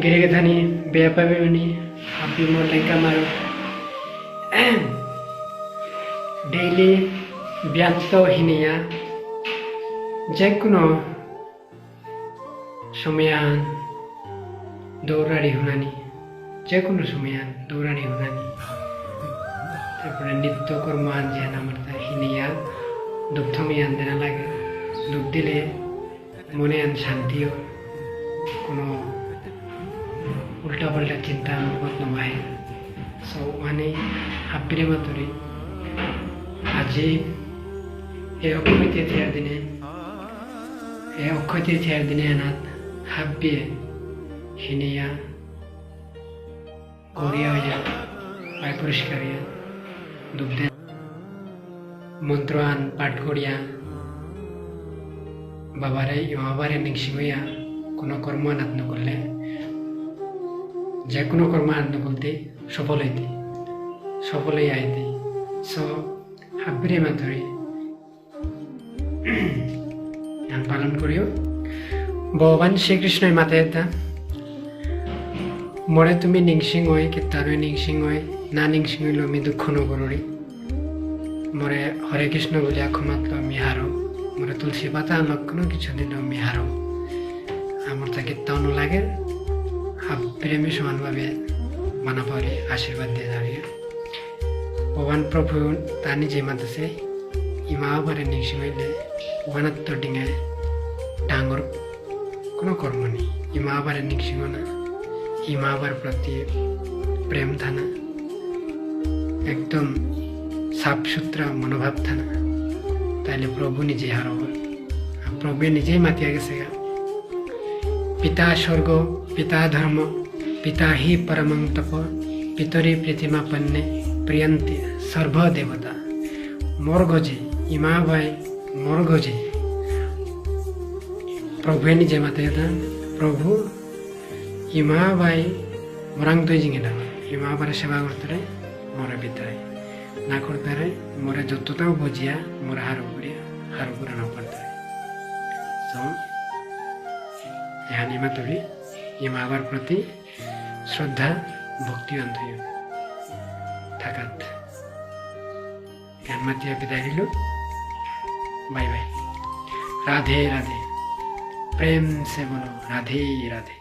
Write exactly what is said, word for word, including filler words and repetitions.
গিরিগিথানি বেয়াপা বেউনি, হাবি মোর লেঙ্কা মারো। Daily ব্যায়াম তো হিনিয়া, যে কোনো সময়হান দৌড়ারি হুনানি, যে কোনো সময়হান দৌড়ারি হুনানি। তারপরে নিত্য কর্মহান যেহান আমার তা হিনিয়া, ধূপ থমিহান দেনা লাগে। ধূপ দিলে মনে আন শান্তি হয়, কোনো উল্টা পাল্টা চিন্তা আমার মত নমায়। So, মানে, হাব্বিরে মাতুরি, আজি এই অক্ষয় তৃতীয়ার দিনে, এই অক্ষয় তৃতীয়ার দিনে এনাত হাব্বিয়ে হিনিয়া করিয়া হইয়া, বাই পরিষ্কার হইয়া, ধূপ দেন। মন্ত্রহান পাঠ করিয়া, বাবারে, ইমা বাবারে নিংসিং হইয়া, কোনো কর্ম আনাত নকরলে, যে কোনো কর্ম আনাত নকরতে সফল হইতে, সফল হইয়া আইতে। So, হাব্বিরে মাতুরি ধ্যান পালন করিও। ভগবান শ্রীকৃষ্ণই মাতে এতা, মোরে তুমি নিংসিং হই, কিত্তারই নিংসিং হই, না নিংসিং হইলে আমি দুঃখ নগররি। মোরে হরে কৃষ্ণ বুলিয়া ক্ষমাত লো আমি হারো। মোরে তুলসী পাতা লক্ষণ কিছু দিন আমি হারো। আমার তা কিত্তাও নালাগে। হাব প্রেমী সমানভাবে বানা পারি আশীর্বাদ দিয়ে যাবে। ভগবান প্রভু তা নিজে মাতেসে, ইমা বাবারে নিংসিং হইলে ওহানাত্ত ডিঙে ডাঙর কোনো কর্ম নেই। ইমা বাবারে নিংসিং হনা, ইমা বাবার প্রতি প্রেম থানা, একদম সাফ সুতরা মনোভাব থানা, তাইলে প্রভু নিজে হারব। আর প্রভু নিজেই মাতিয়া গেসেগা, পিতা স্বর্গ, পিতা ধর্ম, পিতা হি পরমং তপ, পিতরি প্রীতিমাপন্নে প্রিয়ন্তে সর্ব দেবতা। মোর গজে, ইমা বাই মোর গজে। প্রভু নিজে মাতে দা, প্রভু ইমা বাই মোরাং তুই জিঙে দা, ইমা বারে সেবা করতে রে মোরে পিতাই। না করতে রে মোরে যতটাও বুঝিয়া মোরে হারো করিয়া, হারো করে না করতে রে। তো, এহানি মাতুরি ইমা বাবার প্রতি শ্রদ্ধা, ভক্তি অন্তর থাকাত। এহান মাতিয়া বিদায় দিল। Bye bye. রাধে রাধে। প্রেম সে বলো রাধে রাধে।